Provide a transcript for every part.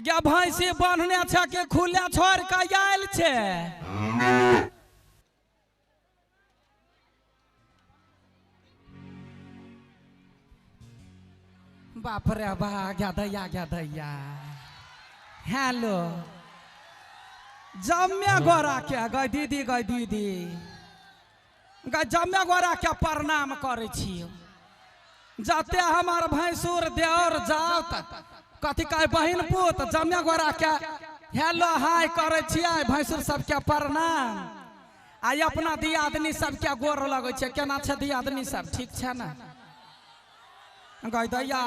गे भैंसी बान्हने छै कि खुले छोड़ि कऽ आयल छै? बाप रे बा, गे दैया, गे दैया। हेलो, जम्मे गोरा के गै दीदी, गै दीदी, गै जम्मे गोरा के प्रणाम करै छियौ। जते हमर भैंसुर देवर जाओ त कथी कहे बहिन पूत, जम्मे गोरा के हेलो हाय करै छियै, भैंसुर सबके प्रणाम। आ अपना दियादनी सबके गोर लगै छै। केना छै दियादनी सब, ठीक छै ने? गै दैया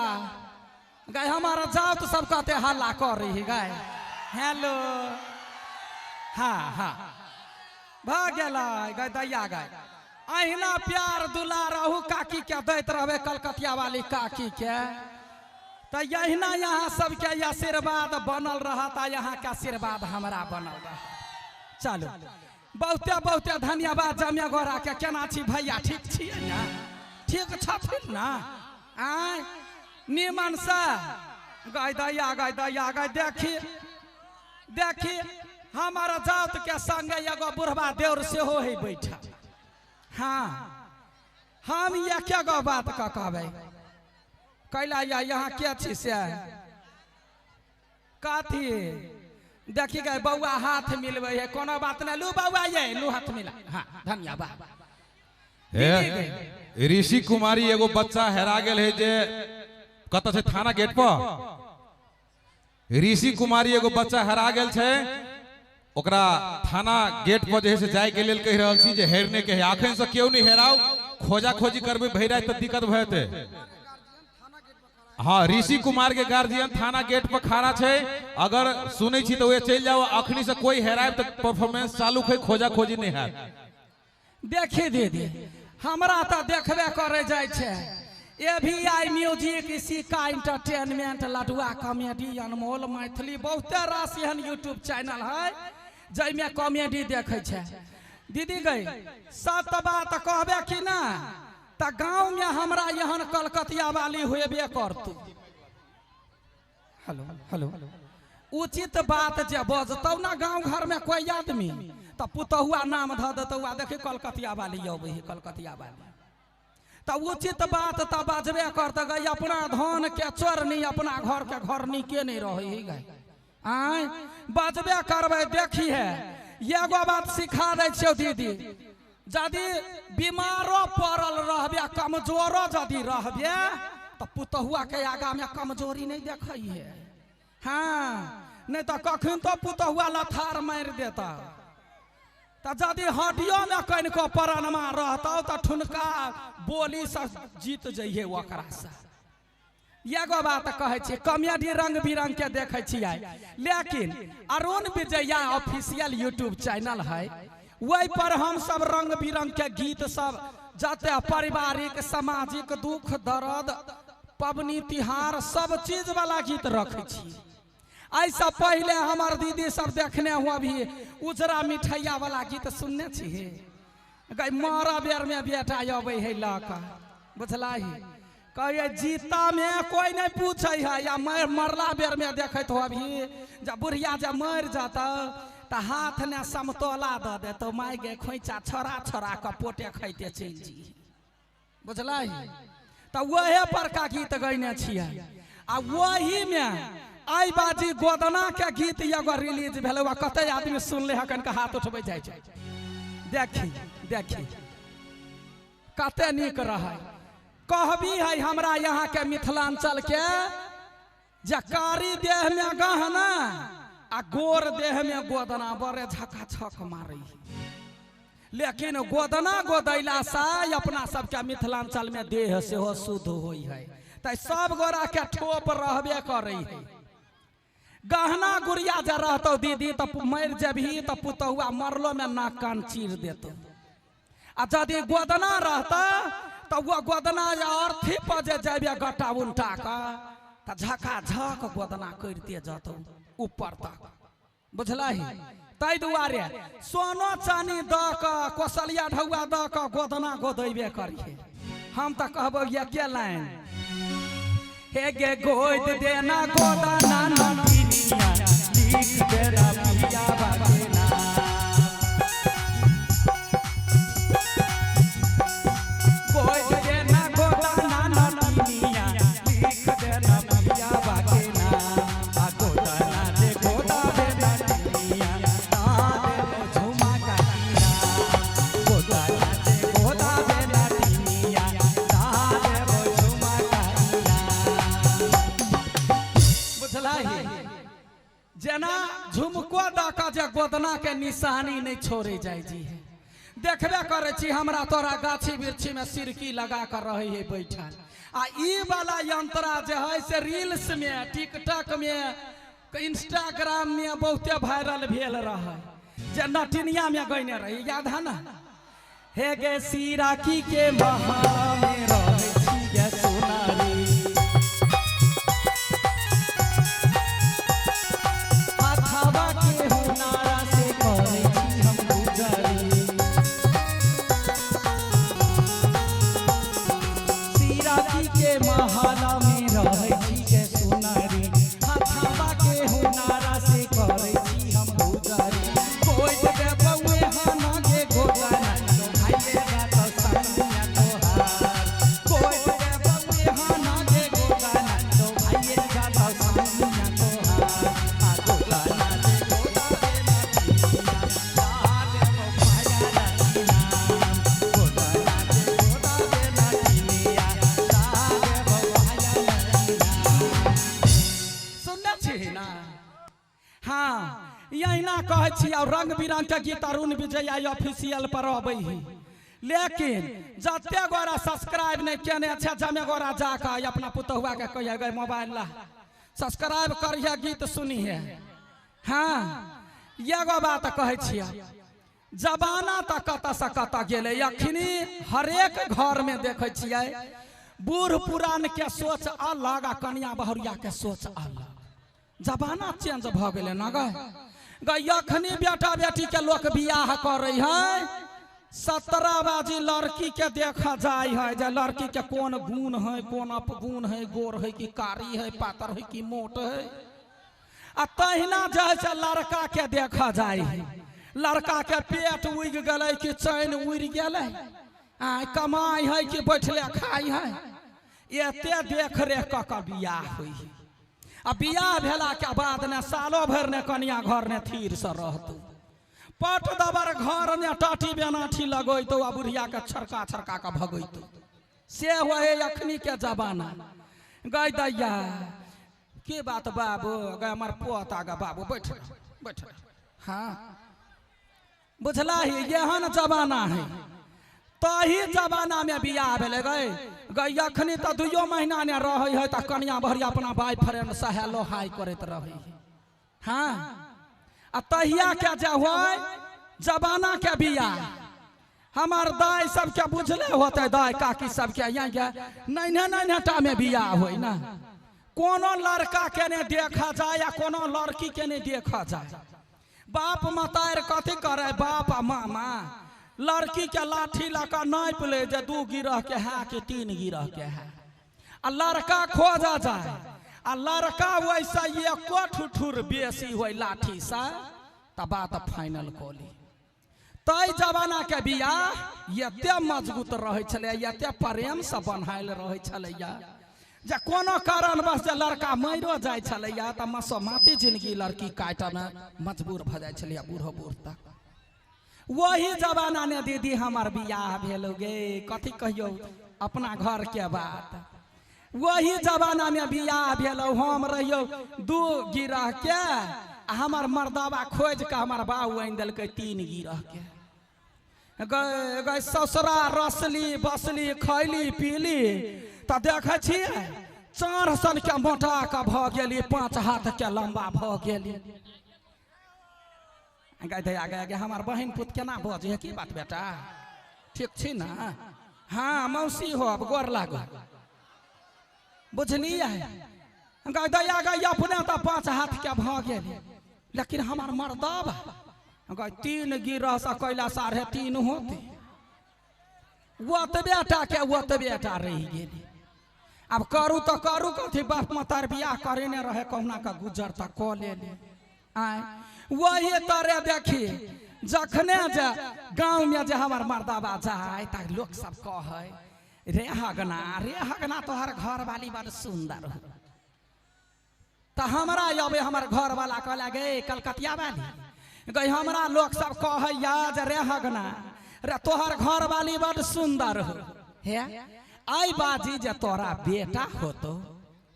गै, हमार जाओ तो सब कहते हल्ला कर रही गै। हेलो, हाँ हाँ भऽ गेलै। गै दैया गै, अहिना प्यार दुलार अहू काकी के दैत रहबै, कलकतिया वाली काकी के, तऽ अहिना यहाँ सबके आशीर्वाद बनल रहत आ यहाँ के आशीर्वाद हमरा बनल रहत। चलू, बहुते बहुते धन्यवाद जमिया गोरा के। केना छी भैया, ठीक छियै ने? ठीक छथिन ने? आँय निमन से। गै दैया, गै दैया गै, देखी देखी, हमर जात के संगे एगो बुढ़वा देवर सेहो है बैठल। हाँ, हम एके गो बात कऽ कहबै, कैला या यहाँ के छी से कथी? देखी गए बौआ हाथ मिलबै है, कोनो बात नहीं, लू बौआ ये लू हाथ मिला। हाँ धन्यवाद। हे ऋषि कुमारी, एगो बच्चा हेरा गेल है जे कतऽ छै? थाना गेट पर। ऋषि कुमारी, एगो बच्चा हेरा गेल छै, ओकरा थाना गेट पर जे है से जाय के लेल कहि रहल छी जे हेरने के है। अखन से केओ नहीं हेराउ, खोजा खोजी करबै भरि राति तऽ दिक्कत भऽ जेतै। हाँ, ऋषि कुमार के गार्जियन थाना गेट पर खड़ा छै, अगर सुनै छी तऽ ओए चलि जाओ। अखनी से कोई हेरायब तऽ परफॉर्मेंस चालू है, खोजा खोजी नहीं हैत। देखी दीदी, हमरा तऽ देखबे करे जाइ छै ए भी I music, Isika entertainment, Ladua comedy, Anmol Maithili, बहुते रास एहन यूट्यूब चैनल है जाहिमे कॉमेडी देखै छै। दीदी गई, सत बात कहबे कि ना तऽ गाँव में हमरा एहन कलकतिया वाली होबे करतू। हेलो हेलो, उचित बात जे बजतौ ना गाँव घर में कोई आदमी तऽ पुतहुआ नाम धऽ देतौ, आ देखी कलकतिया वाली अबै है, कलकतिया वाली। तऽ उचित बात तऽ बाजबे करतै गै। अपना धन के चोरनी अपना घर के घरनी के नहीं रहै है गै? आँय, बाजबे करबै। देखी है, एगो बात सिखा दै छियौ दीदी, यदि बीमारो पड़ल रहबे, कमजोरो यदि रहबे, तऽ पुतहुआ के आगा में कमजोरी नहीं देखै है। हाँ, नहीं तऽ कखन तो पुतहुआ लथार मारि देता। तऽ यदि हड्डियो में कनिको परानमा रहतौ तऽ ठुनका बोली से जीत जइहे ओकरा से। एगो बात कहै छी, कॉमेडी रंग बिरंग के देखै छियै, लेकिन अरुण विजया ऑफिशियल यूट्यूब चैनल है, ओहि पर हम सब रंग बिरंग के गीत सब, जते पारिवारिक सामाजिक दुख दर्द पबनी तिहार सब चीज वाला गीत रखै छी। एहिसँ पहिले हमर दीदी सब देखने हुआ भी उजरा मिठैया वाला गीत सुनने छी गै? मरऽ बेर में बेटा अबै है लऽ कऽ, बुझलाही? कहिए जीता में कोई नहीं पूछे है, या मरला बेर में देखैत हो अभी जब बुढ़िया जब मरि जतौ तऽ हाथ ने समतोला दऽ देतौ, माय गे खोइचा छोड़ा छोड़ा कऽ पोटे खैते चलि जी, बुझलही? तऽ वहे परका गीत गयने छियै। आ वही में आइ बाजी गोदना के गीत एगो रिलीज भेलै, वा कते आदमी सुनले हकन के हाथ उठबै जाइ छै। देखी देखी कते नीक रहै। कहबी है हमरा यहाँ के मिथिलांचल के जे कारी देह में गहना आ गोर देह में गोदना बड़े झका छक मारै, लेकिन गोदना गोदैला से अपना सबके मिथिलांचल में देह सेहो शुद्ध होइ है। तऽ सब गोरा के ठोप रहबे करै है। गहना गुड़िया जे रहतौ दीदी तऽ मरि जेबही तऽ पुतहुआ मरलो में नाक कान चीर देतौ, आ यदि गोदना रहतौ तऽ वो गोदना या अर्थी पर जे जेबे गट्टा उल्टा कऽ तऽ झका झक गोदना करिते जतौ ऊपर तक, बुझलही? ताहि दुआरे सोनो चानी दऽ कऽ कोसलिया ढौआ दऽ कऽ गोदना गोदैबे करिहे। हम तऽ कहबौ एके लाइन, हे गे गोद देना गोदना। टिनिया लिख देना पिया के नाम। गोद देना गोदाना नटिनिया लिख देना पिया के नाम। आ गोदाना दे गोदा देना टिनिया ता देबो झुमा का नाम। गोदाना दे गोदा देना टिनिया ता देबो झुमा का नाम। बुझलाही जेना झुमको दऽ कऽ जे गोदना के निशानी नहीं छोड़े जाय जी है। देखबे करै छी हमरा तोरा गाछी वृक्षी में सिरकी लगा कर रहे है बैठल। आ ई वाला यंत्रा जे है से रील्स में, टिकटॉक में, इंस्टाग्राम में बहुते वायरल भेल रहे जे नटिनिया में गईने रही, याद है ना? हे गे सिराकी के महल में रहै छी गे सोनारी, हथवा के हुनारा से करै छी हम गुजरी। सिराकी के महल में रहै छी गे सोनारी, हथवा के हुनारा से करै छी हम गुजरी। कोइ दे बउए हन गे गोदाना तो भाइये बात संगिया तोहार। कोइ दे बउए हन गे गोदाना तो भाइये बात संगिया तोहार। आ गोदाना दे गोदा दे नटिनिया ता देबो पाया नाम। गोदाना दे गोदा दे नटिनिया ता देबो पाया नाम। सुनने छी ना? हाँ, यहिना कहै छी। और रंग बिरंग के गीत अरुण विजय आई ऑफिशियल पर अबै है, लेकिन जते गोरा सब्सक्राइब नहीं केने छै जमे गोरा जाके अपना पुतहुआ के कहिए गए मोबाइल ला सब्सक्राइब करिए गीत सुनिए। हाँ, एगो बात कहै छियै, जमाना तऽ कतऽ से कतऽ गेलै। अखनी हरेक घर में देखै छियै बूढ़ पुरान के सोच अलग आ कनिया बहुरिया के सोच अलग। जमाना चेंज भऽ गेलै ना गए। गई अखनी बेटा बेटी के लोक बियाह करै है, 17 बाजी लड़की के देखा जाय है जे लड़की के कोन गुण है कोन अपगुण है, गोर है कि कारी है, पातर है कि मोट है। आ तहिना जे है से लड़का के देखा जाय है, लड़का के पेट उगि गेलै कि चैन उड़ि गेलै, आ कमाइ है कि बैठले खाइ है। एते देख रेख कऽ कऽ बियाह होइ है। आ बियाह भेला के बाद ने सालो भरि ने कनिया घर ने थिर से रहतौ, पट दबर घर ने टाटी बेनाठी लगैतौ आ बुढ़िया के छड़का छड़का के भगैतौ। से होइ अखनी के जमाना। गई दैया की बात बाबू, गए हमर पोता गे बाबू बैठ बैठ। हाँ बुझलाही, एहन जमाना है। तही जमाना में बियाह भेलै गए। गई अखनी तऽ 2 महीना ने रहै है तऽ कनिया भरिया अपना बॉय फ्रेंड से हेलो हाय करैत रहै है। हाँ, आ तहिया के जे होइ जमाना के बियाह, हमार दाइ सबके बुझले होतै, दाइ काकी सबके यहाँ के नैन्हे नैन्हे टा में बियाह होइ ना। कोनो लड़का के ने देखा जाय आ कोनो लड़की के ने देखा जाय। बाप मतार कथी करे, बाप आ मामा लड़की के लाठी लऽ कऽ नापि ले जे 2 गिरह के है कि 3 गिरह के है। आ लड़का खोजा जाय आ लड़का वैसे एको ठुठुर बेसी होय लाठी से तऽ बात फाइनल कऽ ली। तै जमाना के बियाह एते मजबूत रहै छलै, एते प्रेम से बन्हायल रहै छलैया जे कोनो कारणवश जे लड़का मरियो जाइ छलैया तऽ मसोमाती जिंदगी लड़की काटऽमे मजबूर भऽ जाइ छलैया बूढ़ो बूढ़ तक। वही जमाना ने दीदी हमर बियाह भेल गे, कथी कहियौ अपना घर के बात। वही जमाना में बियाह भेल, हम रहियौ 2 गिरह के आ हमर मर्दाबा खोजि कऽ हमर बाबू आनि देलकै 3 गिरह के। गए गए ससुरा रसली बसली खैली पीली तऽ देखै छियै 4 सन के मोटा के भऽ गेली, 5 हाथ के लम्बा भऽ गेली। गए दैया गए गे हमर बहिन पुत केना बजै है, की बात बेटा ठीक छी ना? हाँ मौसी हो, अब गोर लागो बुझलियै। गए दैया गए अपने तऽ 5 हाथ के भऽ गेली, लेकिन हमार मर्दाबा गए 3 गिरह से कैला 3.5 होते, ओतबे टा के ओतबे टा रहि गेली। अब करू तो करू कथी, बाप मतार बियाह करेने रहे कहुना का गुजर त क लेली। आय वही तरह देखी जखने जे गाँव में जे हमार मर्दाबा जाए त लोग सब कहे रे हगना तोहर घर वाली बड़ सुंदर हो। त हमरा अबे हमर घर वाला कहला गे कलकतिया वाली गई, हमरा लोग सब कहैया जे रे हगना रे तोहर घर वाली बड़ सुंदर हो। हे आई बाजी जे तोरा बेटा होतो,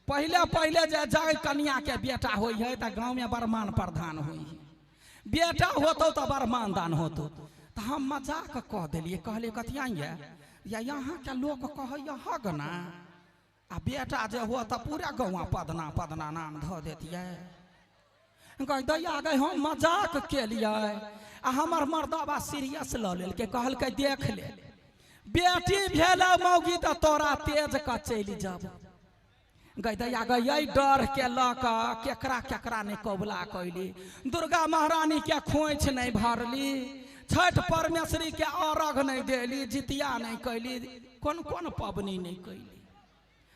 पहले पहले जे जाय कन्या के बेटा होई है त गाँव में बड़ मान प्रधान होई है, बेटा होतो तो बड़ मानदान होतो। तो हम मजाक कह दिलिए, कहलिए कथिया या यहाँ के लोग कहैया हगना आ बेटा जे हो तो पूरा गौआ पदना पदना नाम धऽ देतियै। गई दैया गई हम मजाक केलियै आ हमर मर्दाबा सीरियस लऽ लेलकै, कहलकै देख ले बेटी भेल मौगी तऽ तोरा तेज कऽ चलि जाब। गई दैया गई डर के लऽ कऽ केकरा केकरा नहि कबुला कैली, दुर्गा महारानी के खोइछ नहि भरली, छठ परमेश्वरी के अर्घ नहीं देली, जितिया नहीं कैली, कोन कोन पबनी नहीं कैली।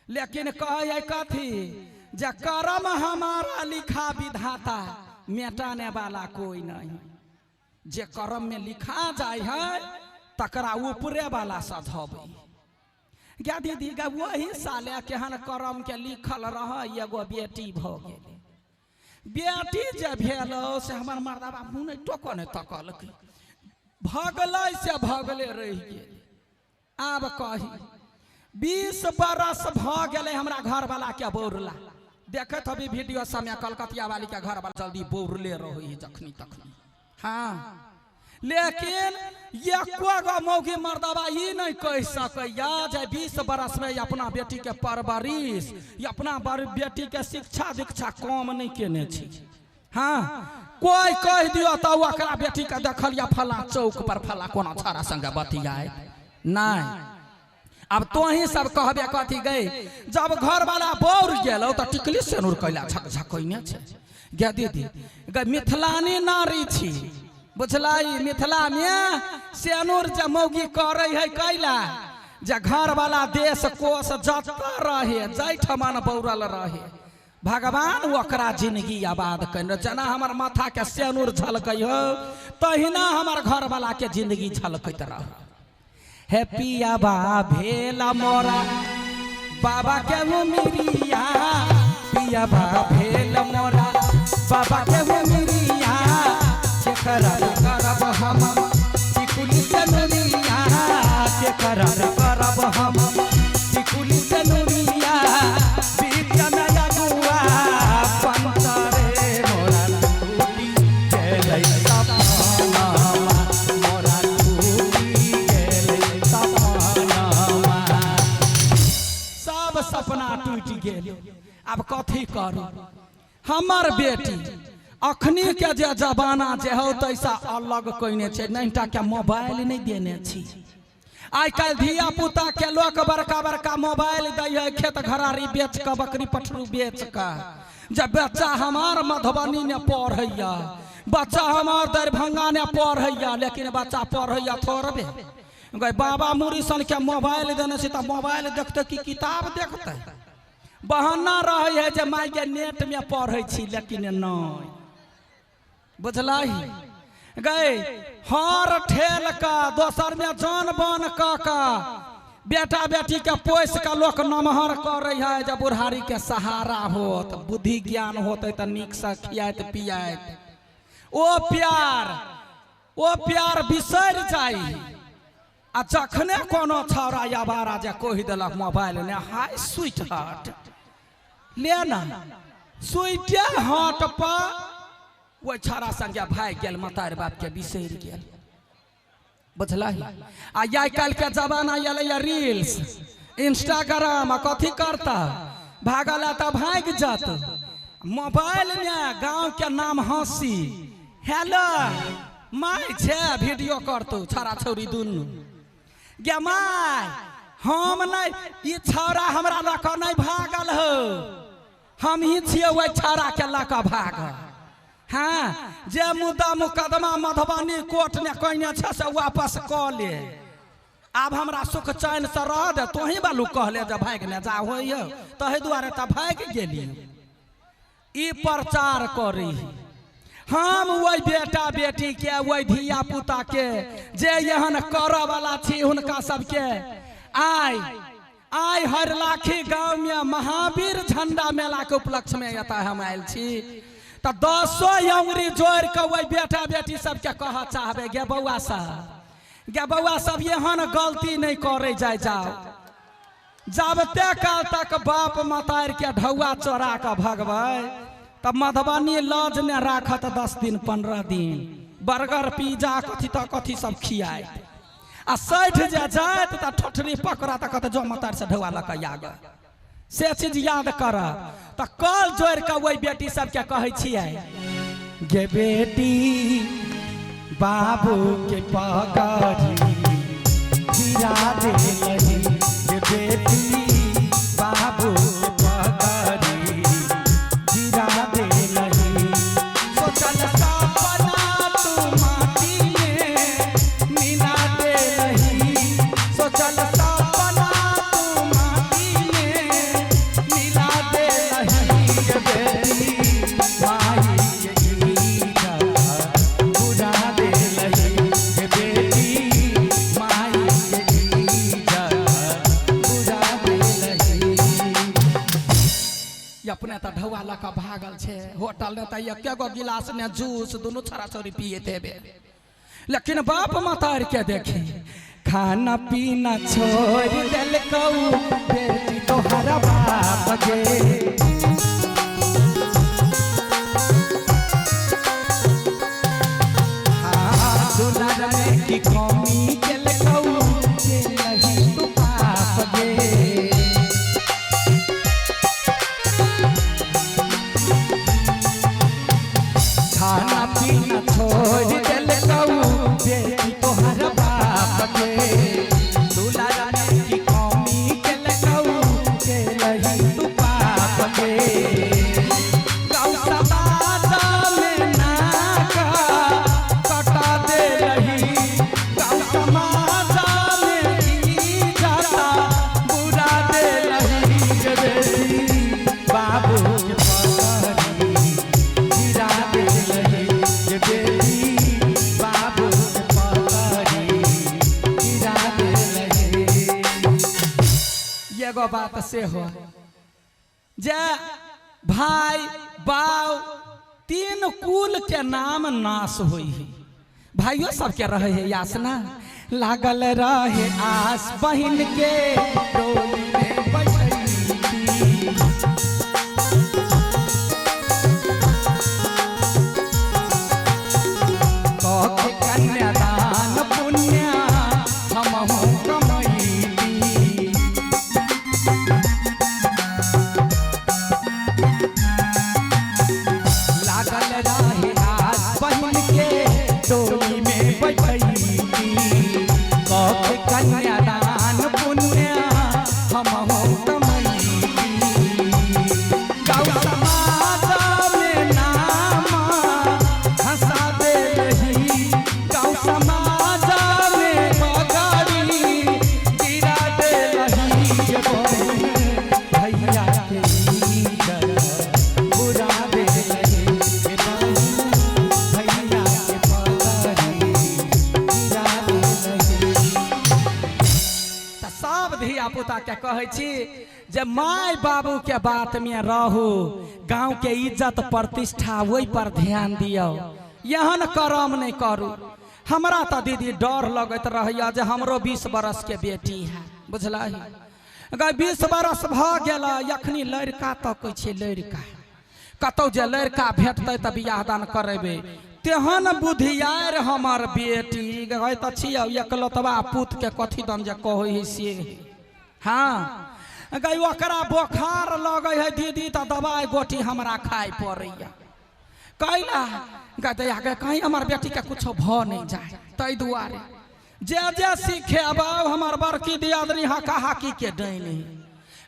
लेकिन कहे कथी जे कर्म हमारा लिखा विधाता मेटाने वाला कोई नहीं, जे कर्म में लिखा जाय है तकरा ऊपरे वाला सधबै। गे दीदी गे वही साले केहन कर्म के लिखल रह एगो बेटी भऽ गेलै। बेटी जे भेल से हमर मर्दाबा मुँह नहि टोको नहि तकलकै, भगलै से भगले रहि गेल। आब कही 20 बरस भऽ गेलै हमरा घरवाला के बौरला, देखैत हबी वीडियो समय कलकतिया वाली के घरवाला जल्दी बौरले रहै जखनी तखनी। हाँ लेकिन एको गो मौगी मर्दाबा ई नहीं कहि सकैया जे 20 बरस में अपना बेटी के परवरिश अपना बेटी के शिक्षा दीक्षा कम नहीं केने छी। हाँ कोई कह दियो तो ओकरा बेटी के देखलिया फला चौक पर फला कोनो छाड़ा संगे बतियाए नहीं। अब तोही सब कहबे कथी गई, जब घर वाला बौर गेलो तो टिकली सेनुर कैला झक झकैने छै। गे दीदी गे मिथिलानी नारी छी बुझलाई, मिथिला में सेनुर जे मौगी करे है कैला जे घर वाला देश कोस जत रहे जैठमन बौरल रहे भगवान ओकरा जिंदगी आबाद कने। जेना हमर माथा के सेनुर झलकै हो तहिना हमर घर वाला के जिंदगी झलकैत रह। हे पिया बा भेला मोरा बाबा के उमिरिया, पिया बा भेला मोरा बाबा के उमिरिया, के करब करब हम टिकुली सेनुरिया, के करब करब हम टिकुली सेनुरिया, बीच में अगुआ पंतरे मोरा टूटी गेलै सपनामा, मोरा टूटी गेलै सपनामा। सब सपना टूटि गेल, आब कथी करू। हमर बेटी अखनी के जे जमाना जे हो तैसा अलग कयने छै, नहिटा के मोबाइल नहीं देने छी। आइ काल्हि धिया पुता के लोक बड़का बड़का मोबाइल दै है, खेत घरारी बेच कऽ बकरी पठरू बेच कऽ। जब बच्चा हमार मधुबनी ने पढ़ैया, बच्चा हमार दरभंगा ने पढ़ैया, लेकिन बच्चा पढ़ैया थोड़बे। गई बाबा मुरी सन के मोबाइल देने छी तऽ मोबाइल देखते कि किताब देखते, बहाना रहे है जे माय के नेट में पढ़ै छी, लेकिन नहीं बुझलही गए हर ठेल का दोसर में जान बान का बेटा बेटी के पोस का लोक नमहर करे है। जब बुढ़ारी के सहारा होत बुद्धि ज्ञान होते तो नीक से खियात पियात, ओ प्यार बिसरि जाई। आ जखने कोनो छौड़ा या बारा जे कहि देलक मोबाइल ने हाय स्वीट हार्ट ले ना, स्वीटे हार्ट पर ओहि छौड़ा संगे भागि गेल, मतार बाप के बिसरि गेल बुझलही। आ आइ काल्हि के जमाना एलैया रील्स इंस्टाग्राम, कथी करता भागल तऽ भागि जात। मोबाइल में गाँव के नाम हंसी हेलो my छे वीडियो करतौ छौड़ा छौड़ी दुनू। गे my हम नहीं, ई छौड़ा हमरा लऽ कऽ नहीं भागल हो, हम ही छियै ओहि छौड़ा के लऽ कऽ भागल। हाँ जे मुद्दा मुकदमा मधुबनी कोर्ट ने कयने छै से वापस कऽ ले। आब हमरा सुख चैन से रह दे। तोही बालू कहले जे भागि ने जा होइए, तहि दुआरे तऽ भागि गेली। ई प्रचार करी हम वही बेटा बेटी के, वही धिया पुता के जे एहन करऽ वाला छी हुनका सबके। आइ आइ हरलाखी गाँव में महावीर झंडा मेला के उपलक्ष्य में एतऽ हम आयल छी। तऽ 10 अंगुरी जोड़ि कऽ ओहि बेटा बेटी सबके कहऽ चाहबै, गे बौआ सब, गे बौआ सब, एहन गलती नहि करै जाय जाओ। जाबते काल तक बाप मतारि के ढौआ चोरा कऽ भगबै तब मधुबनी लॉज ने राखत 10 दिन 15 दिन, बर्गर पिज्जा कथी तऽ कथी सब खियाइत, आ 60 जे जायत तऽ ठोठरी पकड़ा तऽ कहत जो मतारि से ढौआ लऽ कऽ आग। से चीज याद कर। तऽ कल जोड़ि कऽ ओहि बेटी सबके कहै छियै, गे बेटी बाबू के पगड़ी गिरा देलही, गे बेटी बाबू के पगड़ी गिरा देलही। सोचल सपना तू माटी में मिला देलही, सोचल सपना तू माटी में मिला देलही, गे बेटी माई के इज्जत उड़ा देलही, गे बेटी माई के इज्जत उड़ा देलही। अपने तऽ ढौआ लऽ कऽ भागल छै होटल ने, तऽ एके गो गिलास ने जूस दुनू छड़ा छौड़ी पियैत हेबे। लेकिन बाप मतार के देखी खाना पीना छोड़ देलकौ बेटी तोहर बाप गे। हाँ दुलार में की कमी केलकौ देलही तू पाप गे। खाना पीना छोड़ देलकौ बेटी तोहर बाप गे, दुलार में की कमी केलकौ देलही तू पाप गे। गाँव समाज में नाक कटा देलही, गाँव समाज में इज्जत बुरा देलही, गे बेटी बाबू के पगड़ी गिरा देलही, गे बेटी बाबू के पगड़ी गिरा देलही। एगो बात सेहो जे भाई बाउ 3 कुल के नाम नाश होई है। भाइयों सबके रहे है आस ना, लागल रहे आस बहिन के डोली में बैठैती। कह कन्यादान पुण्य हमहु कमैती। लागल रहे आस बहिन के डोली में बैठैती, कह कन्यादान पुण्य हमहु कमैती। गाँव समाज में नाम हंसा देलही, गाँव समाज में पगड़ी गिरा देलही, गे बहिन भैया के इज्जत बुरा देलही, गे बहिन भैया के पगड़ी गिरा देलही। तऽ सब धिया पुता के कहै छी जे माय बाबू के बात में रहू, गाँव के इज्जत प्रतिष्ठा ओहि पर ध्यान दियौ, एहन करम नहि करू। हमरा तऽ दीदी डर लगैत रहैया जे हमरो 20 बरस के बेटी है, बुझलही गै 20 बरस भऽ गेल, अखनी लड़का तकै छै, लड़का कतौ जे लड़का भेटतै तऽ बियाह दान करेबै। तेहन बुधियार हमर बेटी गै तऽ छियौ एकलौतबा पुत के कथी दन जे कहै है से। हाँ गै ओकरा बोखार लगै है दीदी तऽ दवाइ गोटी हमरा खाय पड़ैया। कैला गै दैया गै कहीं हमर बेटी के कुछो भऽ नहि जाय, ताहि दुआरे जे जे सिखेबौ हमर बड़की दियादनी हका हाकी के डैनी।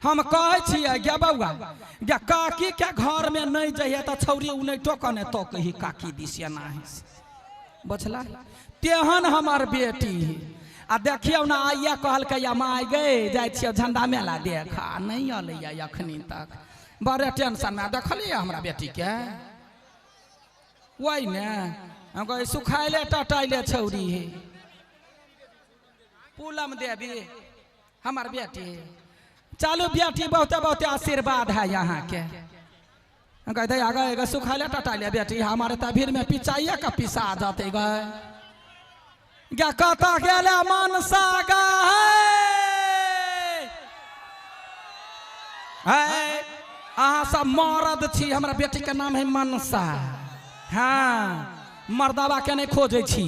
हम कहै छियै गे बौआ गे काकी के घर में नहीं जइहे तऽ छौरी उनैटो कने तकही काकी दिस एना है, बुझला। तेहन हमर बेटी। आ देखियौ ना आइया कहलकै या माय गए जाइ छियै झंडा मेला देख आ नहीं अलैया अखनी तक बड़े टेंशन में देखलियै हमरा बेटी के वही ने हम कहै सुखाइले टटाइले छौरी है पूलम देवी हमार बेटी चालू बेटी बहुते बहुते आशीर्वाद है यहाँ के हम कहते आगे गए सुखाइले टटाइले बेटी हमारे तभीर में पिचाइए का पिसा जाते गए गे कत गेले मनसा गे अहाँ सब मरद छी हमरा बेटी के नाम है मनसा। हाँ मर्दावा के नहीं खोजे छी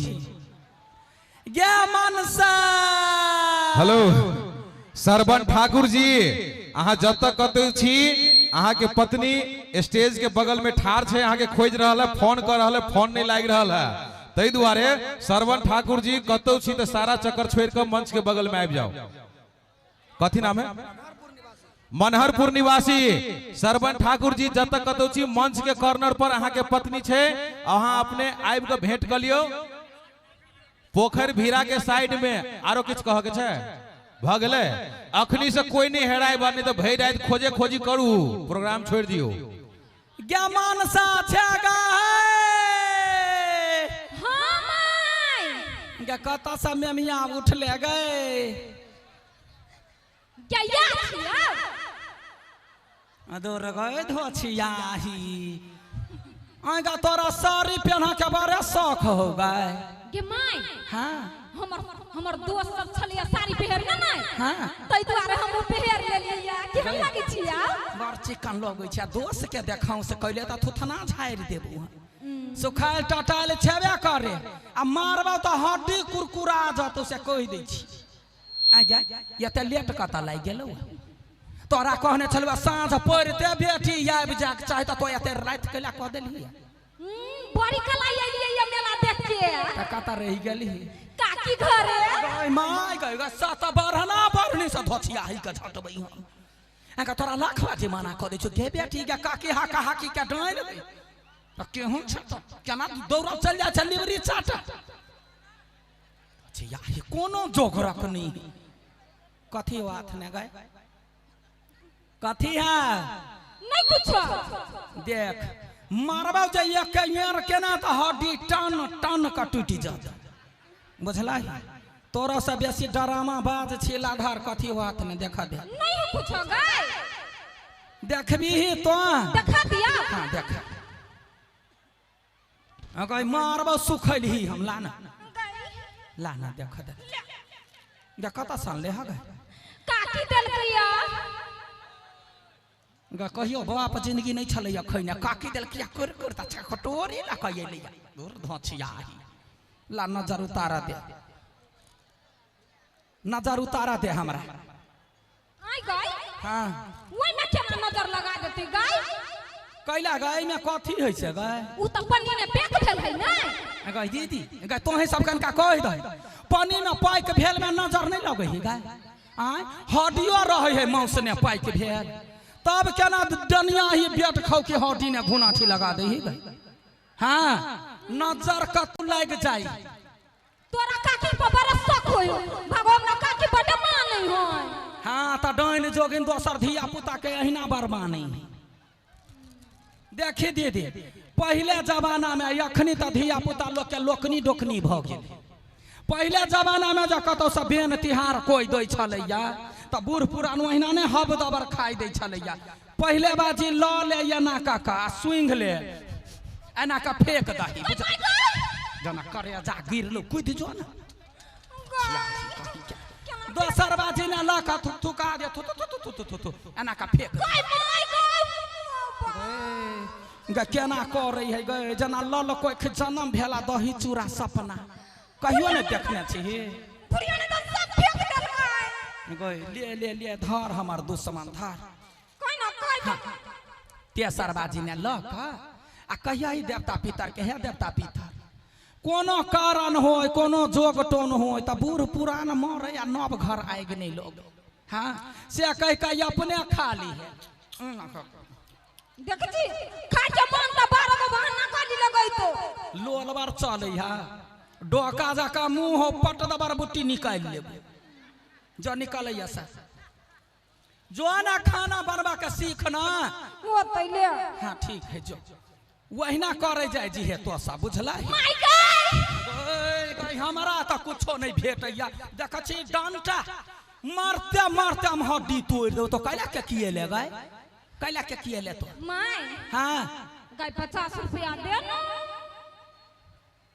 गे मनसा। हेलो सरवन ठाकुर जी अहाँ जतऽ कतौ छी अहाँ के पत्नी स्टेज के बगल में ठाढ़ छै अहाँ के खोज रहल है फोन कर रहल है फोन नहीं लागि रहल है ताहि दुआरे सरवन ठाकुर जी कतौ छी तऽ सारा चक्कर छोड़ के मंच के बगल में आबि जाओ। कथी नाम है? मनहरपुर निवासी सरवन ठाकुर जी जतऽ कतौ छी मंच के कॉर्नर पर अहाँ के पत्नी छै अहाँ अपने आबि के भेंट कऽ लियौ। पोखरि भीरा के साइड में आरो किछु कहऽ के छै? भऽ गेलै? अखनी से कोई नहीं हेराय बा नहीं तो भरि राति खोजे खोजी करू प्रोग्राम छोड़ दियौ। गे मनसा छै गे हाँ my गे कतऽ से मेमिया उठले गे गे या छिया अदोर गए धोछियाही आगा तोरा साड़ी पहना के बारे शौक हो गए गे my. हाँ हमर हमर दोस्त सब छलिया साड़ी पहिर ने my. हाँ तै दुआरे हम पहिर लेलियै केहन लागै छिया? बड़ चिकन लगै छै दोस्त के देखाउ से कहले तऽ थुथना झाड़ि देबू सुखायल टटायल छेबे करे आ मारबौ तऽ हड्डी कुरकुरा जतौ से कहि दै छी। आइ एते लेट कतऽ लागि गेलौ? तोरा कहने छलौ साँझ पड़िते बेटी आबि जाके चाही तऽ तो एते राति कैला कऽ देलियै? बड़ी कला अयलियै मेला देख के तऽ कतऽ रहि गेलही? काकी घरे। गय my गय गय सात बढ़ना बढ़नी से धोछियाही के झटबै हम अहाँके तोरा लाख बाजी मना कऽ दै छौ गे बेटी गे काकी हाका हाकी के डाँलि दै तऽ केहन छै तऽ केना दौड़ल चलि जाइ छै लिबरी चाट धोछियाही कोनो जोगरक नहि। कथी बात ने गय कथी है? नहीं कुछो। देख मारबौ जे एक केना तऽ हड्डी टन टन के टूटि जात बुझलही? तोरा से बेसी डरामा बाज छी लाधार कथी बात ने देख दे। नहीं कुछो गय देखबीही तो देखा दिया। हाँ देख अगर मारबौ सुखलही हम लाना लाना देख दे देख कतऽ सनले ह गय काकी देलकैया ग कहियो बाप जिंदगी नहीं छलैया खैने काकी देलकैया कर कर त कटोरी लऽ कऽ अयलैया दूर धोछियाही ला नजर उतारा दे नजर उतारा दे हमरा। आइ गय हाँ ओइ में केना नजर लगा देतै गय? कैला गय में कथी होइ छै गय? उ तऽ पन्नी में पैक भेल है ने गय दीदी गय तोहे सब कनका कहि दे पन्नी में पैक भेल में नजर नहीं लगै है गय। आय हड्डियो रहै है मांस ने पैक भेल तब केना डनिया ही बेट खाउ के हड्डी ने घुनाठी लगा दे है गय। हाँ नजर कतौ लागि जाइ। तोरा काकी पर बड़ा शक होय भगवान ना काकी बड मानै होय। हाँ तऽ डाइन जोगिन दोसर धिया पुता के अहिना बरमानै। देखी दीदी पहिले जमाना में अखनी तऽ धिया पुता लोक के लोकनी डोकनी भऽ गेल। पहिले जमाना में जे कतौ से बेन तिहार कोइ दै छलैया तऽ बूढ़ पुरान ओहिना नहि हब दबर खाइ दै छलैया। पहिले बाजी लऽ ले एना कऽ कऽ आ सूँघि ले एना कऽ फेक दही जेना करेजा गिरलो कुदि जो ने दोसर बाजी ने लऽ कऽ थुका दे थु थु थु थु थु एना कऽ फेक गे केना करै है गे जेना लल कोइ जन्म भेला दही चूड़ा सपना कहियो नहि देखने छी गए ले ले ले धर हमर दुश्मन धर। तेसर बाजी ने लऽ कऽ आ कहिया ही देवता पितर के हे देवता पितर कोनो कारण होय कोनो जोग टोन होय तऽ बूढ़ पुरान मरे आ नव घर आगि नहीं लोग। हाँ से कह कह अपने खा ली है। देख छी खा के मन त 12 गो बहाना खाली लगैतो लोलवर चलै है डोका जका मुँह हो पट दबर बुट्टी निकालि लेबो जो निकालैया से जो ना खाना बनबा के सीखना वो तैले। हाँ ठीक है जो वहिना करे जाय जी है तो सा बुझला my गय हमरा तो कुछो नहीं भेटैया देख छी डंटा मारते मारते हम हड्डी तोड़ देब तो कैला के किए ले गए कैला के किए ले तो my. हाँ गय 50 रुपया दे ना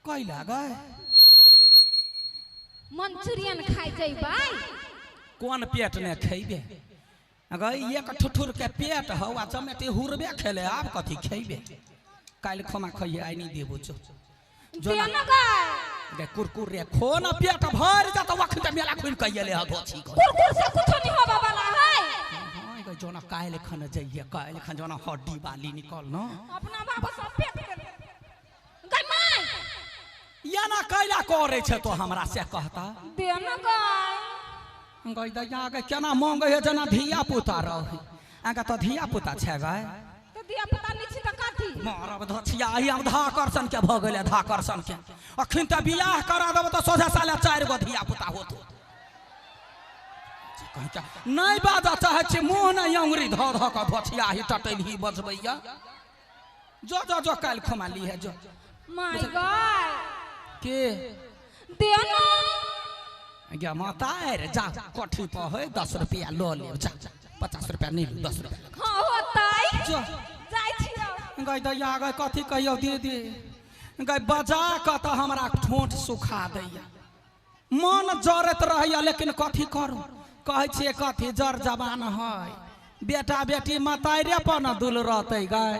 कैला गए मंचूरियन खाइ जइबै कोन पेट ने खैबे गई एक ठुठुर के पेट हौ आ चमेटी हुरबे खेले आब कथी खैबे काल्हि खोमा खैये आइ नहीं देबो जो दे ना गय गय कुरकुरे खो ना पेट भर जात अखन त मेला खुलि के एले ह धोछी कुरकुर से कुछो नहीं होबा वाला है। हां गय जोना काल्हि खन जइये काल्हि खन जोना हड्डी बाली निकल न अपना बाबू सब पेट गय my या ना कैला करे छे तो हमरा से कहता दे ना गय गय दैया गय केना मांगे है जना धिया पुता रहे आगा तो धिया पुता छे गय तो धिया पुता नहीं छी त कथी मारब धछिया आइ हम धाकर्षण के भ गेलै धाकर्षण के अखन त बियाह करा देब त सोझा साले 4 गो धिया पुता होतो नहीं बाजऽ चाहै छी मुँह नहीं अंगुरी धऽ धऽ कऽ धछिया ही टटैल ही बजबैया जो जो जो काल्हि खुमा ली है जो my गय के दे ना गे माता रे जा कोठी पर है 10 रुपया लऽ लेब जा 50 रुपया नहीं लू 10 रुपया हाँ होतै जो जाइ छियौ गय दैया गय कथी कहियौ दीदी गय बजा कऽ तऽ हमरा ठोंठ सुखा दैया मन जरैत रहैया लेकिन कथी करू कहै छियै कथी जर जवान है बेटा बेटी मतारे पर न दुल रहतै गय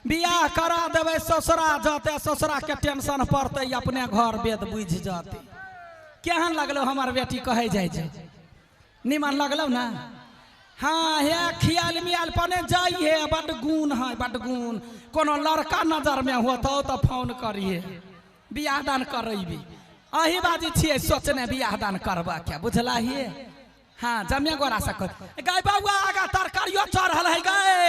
बियाह करा देबै ससुरा जतै ससुरा के टेंशन पड़तै अपने घर बेद बुझि जतै। केहन लगलौ हमर बेटी कहै जाइ छै निमन लगलौ ना? हाँ हे खियाल मियाल पने जाइए बड गुण है बड गुण कोनो लड़का नजर में होतौ तऽ फोन करिए बियाह दान करैबी अही बाजी छियै सोचने बियाह दान करबा के बुझलाहिए। हाँ जमे गोरा से कर गाय बउआ आगा तरकारियो चढ़ल है गाय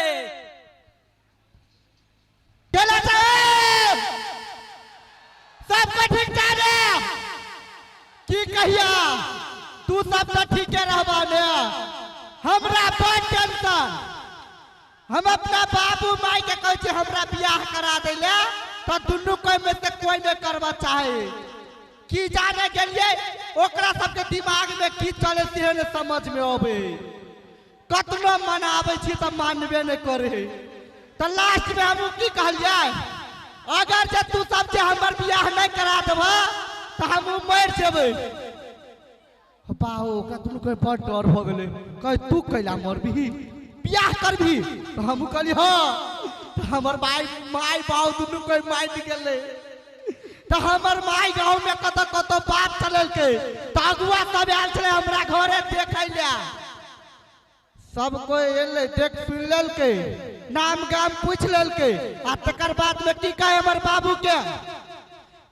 केला साहेब सबके ठीक ठाक है की कहिया तू सब तो ठीके रहबा ने हमरा बड़ टेंशन हम अपना बाबू माई के कहै छी हमरा बियाह करा दै ले तो दुनू कोई में से कोई नहीं करवा चाहे की जाने गेलिए ओकरा सबके दिमाग में की चले से ने समझ में अबे कतनो मनाबै छी तऽ मानबे नहीं करे तो लास्ट में हम की कहलिए अगर जे तू सब जे हमर बियाह नहीं करा देबह तो हम मरि जेबै। बाहो ओकरा दुनू के बड़ डर भऽ गेलै कहे तू कैला मरबही बियाह करबही तो हम कहली हाँ तो हमर माय माय बाबू दुनू कोई मारि गेलै तो हमर माय गाँव में कतौ कतौ बात चललकै तो अगुआ सब आयल छलै हमरा घरे देखै लए सब कोई एलै देख सुन लेलकै नाम गाम पूछि लेलकै आ तकर बाद में की कहे हमर बाबू के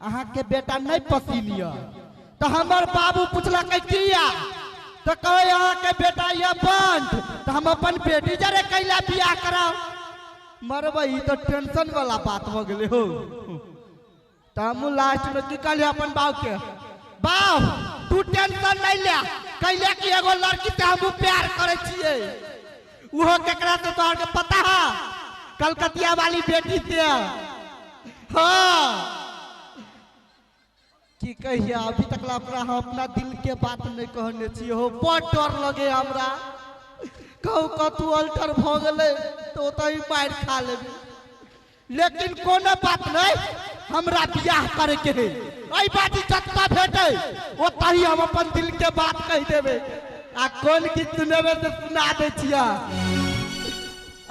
अहाँ के बेटा नहीं पसीन यऽ तो हमर बाबू पुछलकै किया तो कहे अहाँ के बेटा यऽ बंट तो हम अपन बेटी जरे कैला बियाह कराउ मरबै ई तो टेंशन वाला बात भऽ गेलै हो। तो हम लास्ट में की कहलियै अपन बाबू के बाऊ तू टेंशन नहीं ले कैले कि एगो लड़की से हम प्यार करै छियै उहो केकरा से तोहर के पता है कलकतिया वाली बेटी से। हाँ की कहिया अभी तक ला ओकरा हम अपना दिल के बात नहीं कहने छियै हो बड़ डर लगे हमरा कहू कतू अल्टर भऽ गेलै तो ओतहि मारि खा लेबै लेकिन कोनो बात नहीं हमरा बियाह करे के है एहि बाजी जतऽ भेटै ओतहि हम अपन दिल के बात कहि देबै आ कोन गीत सुनेबै से सुना दै छियै।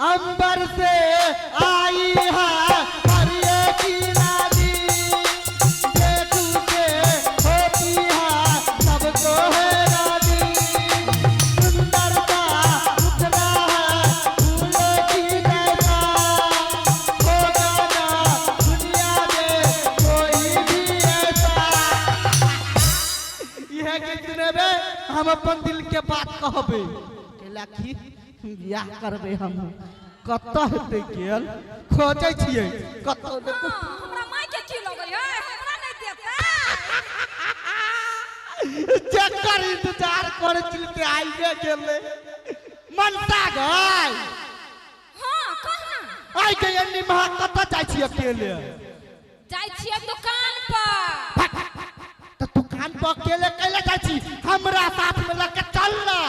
अंबर से आई है हरिये की रानी देखू के होती है सबको है रानी सुंदरता उठना है फूलों की जैसा होगा ना दुनिया में कोई भी ऐसा। यह गीत सुनेबै हम अपन दिल के बात कहबै कैला की बियाह करबै हम कतऽ हेतै गेल खोजै छियै कतऽ हमरा माय के की लगै है हमरा नहीं देतै। जकर इंतजार करे चलते आइबे गेले मनसा गई। हां कह ना। आई के एन्नी महा कत जाय छी अकेले? जाय छी दुकान पर। त दुकान पर अकेले कैले जाय छी? हमरा साथ में लके चल ना।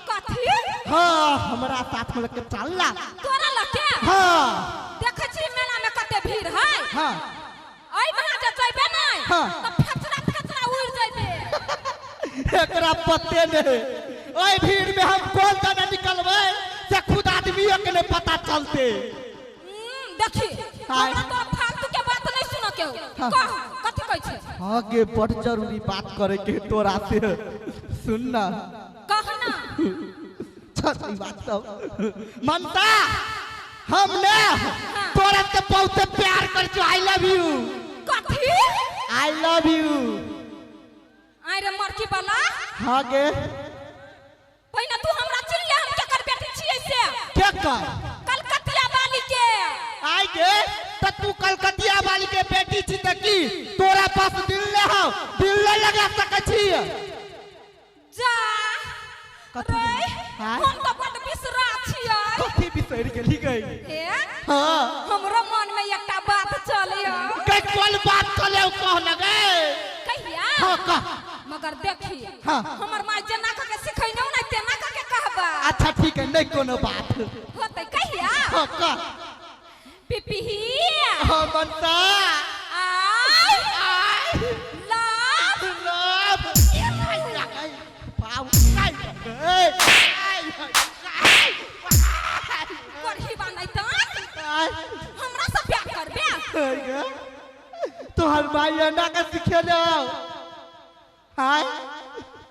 कथी? हां हमरा साथ में लके चल ना। तोरा लके? हां। देखै छी मेला में कते भीड़ है। हां। आई महा जे जइबे नै हां त फेचरा फेचरा उड़ जइबे। एकरा पते नहीं, ओई भीड़ में हम कोन दाना निकलबै से खुद आदमी के नहीं पता चलते। देखी हमरा तो फालतू के बात नहीं सुन के हो। कह कथि कहै छै? आगे बड़ जरूरी बात करे के तोरा से, सुन ना। कह ना। चल ई बात सब ममता हम ने तोरा से बहुत प्यार कर छु। I love you. कथि? I love you. आई रे मरकी वाला। हां गे। पहिने तू हमरा चिल्ले हम केकर बेटी छियै से? केकर? कलकतिया वाली के। आई गे त तू कलकतिया वाली के बेटी छी त की तोरा पास दिल ले हो, दिल ले लगा सकै छी? जा कथी? हम त बड बिसरा छियै। कथी बिसरि गेली गई? हे हां हमरो मन में एकटा बात चलियो। के कोन बात चले कह न गे? कहिया? हां कह। मगर देखी हाँ। हमर माय जेना क के सिखैनो नै तेना क के कहबा। अच्छा ठीक है, नहीं कोनो बात होतै। कहिया? हां कह। पिपिही। हां मनसा। I I love love. आई पाउ आई आई आई करही नै त हमरा से प्यार करबे। तोहर माय एना के सिखेले। हाय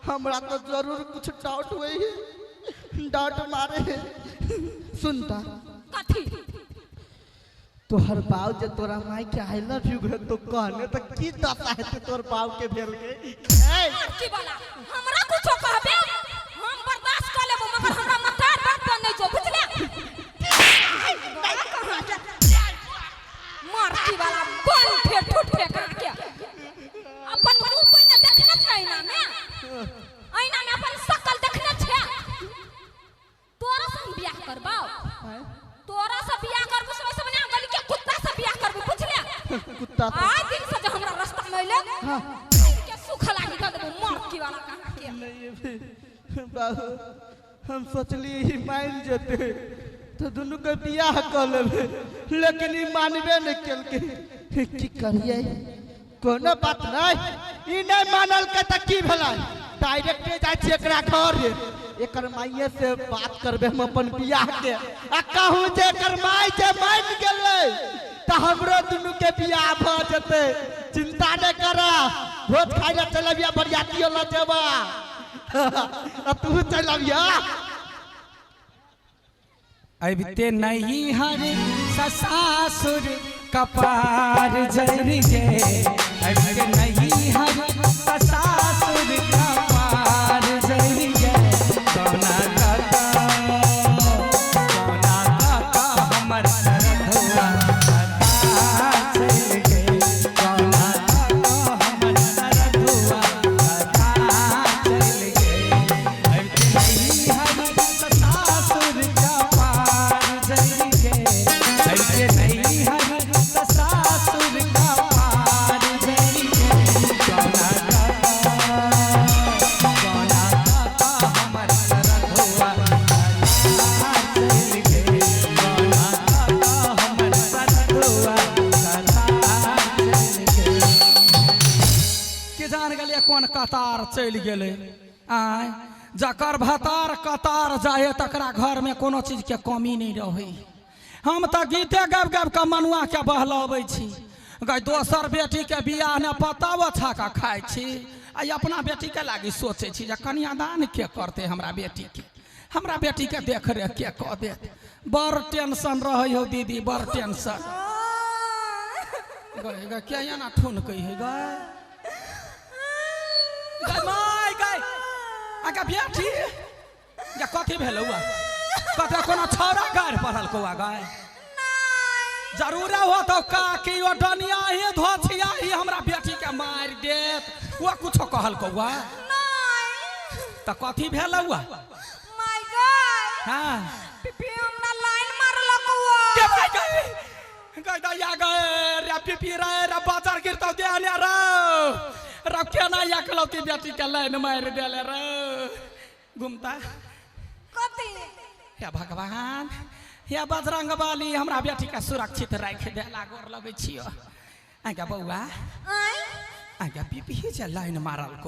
हमरा तो जरूर कुछ डाउट हुई है, डाउट मारे है। सुनता कथी? तोहर बाऊ जे तोरा माई के I love you घे तो कहने त की दशा हेतै तोहर बाऊ के भेल के? ए मरकी वाला हमरा कुछो कहबे हम बर्दाश्त कर लेबो, मगर हमरा मतार बात पर नहीं जो, बुझले? मरकी वाला बन ठे ठुठ ठे कहाँ के अपन मुंह पहिने देखने छै ऐना में? ऐना में अपन शकल देखने छै? तोरा से हम बियाह करबाओ, तोरा से बियाह करबो से वैसे बना गली के कुत्ता से बियाह करबो, बुझले? कुत्ता आज दिन से जो हमरा रास्ता में अइले हां के सुख लागी द देबो। मरकी वाला कहाँ के? नहीं बाबू हम सोचली ही मान जेते तो दोनों के बियाह कर लेबे, लेकिन ई मानबे नहीं केलके। की करिए? कोनो बात नहीं, ई नहीं मानल के त की भेलै? डायरेक्ट जाय छी एकरा घर, एकर माइये से बात करबे हम अपन बियाह के। आ कहूं जे एकर माय जे मान गेलै त हमरो दुनू के बियाह भ जेतै। चिंता नहीं कर, भोज खाइ ले चल अबिया, बरियातियो ल जेबा। आ तू चल अबिया। अबिते नहीं हर ससासुर कपार जर गे, अबिते नहीं हर ससासुर कपार जर गे। सोना काका सोना काका हमर सरधुआ कतार चल गे, सोना काका हमर सरधुआ कतार चल गे। अबिते नहीं हर ससासुर कपार जर गे, अबिते नहीं हर ससासुर कपार जर गे। सोना काका सोना काका हमर सरधुआ कतार चल गे, सोना काका हमर सरधुआ कतार चल गे। के जान गेलियै कोन कतार चलि गेलै? आय जकर भतार कतार जाए तकरा घर में कोनो चीज के कमी नहीं रहे। हम तऽ गीते गाबि गाबि कऽ मनुआ के बहलबै छी, गै दोसर बेटी के बियाह ने पताओ छाका खाइ छी, आ अपना बेटी के लागी सोचै छी जे कन्यादान के करतै हमरा बेटी के, हमरा बेटी के देख रेख के कऽ देत। बड़ टेंशन रहै हौ दीदी, बड़ टेंशन। गै गै के एना ठुनकै है गै? गै my गै आगा बेटी गे कथी भेलौ? कतऽ कोनो छौड़ा गारि पड़ल कौआ गै? जरूर हो तो काकी ओ डनिया ही धोछिया ही हमरा बेटी के मारि देत, वो कुछो कहल कौआ? त कथी भेलौ my God हां पीपी हमरा लाइन मारलक हुआ के भाई गए गए दैया गए रे पीपी रे रे बाजार गिरतौ दे ने रे रे केना एकलौती बेटी के लाइन मारि देले रे घुमता कथी हे भगवान हे बजरंग बली हमरा बेटी के सुरक्षित राखि देला गोर लगै छियो आंगा बौआ आय आंगा पीपी जे लाइन मारल को।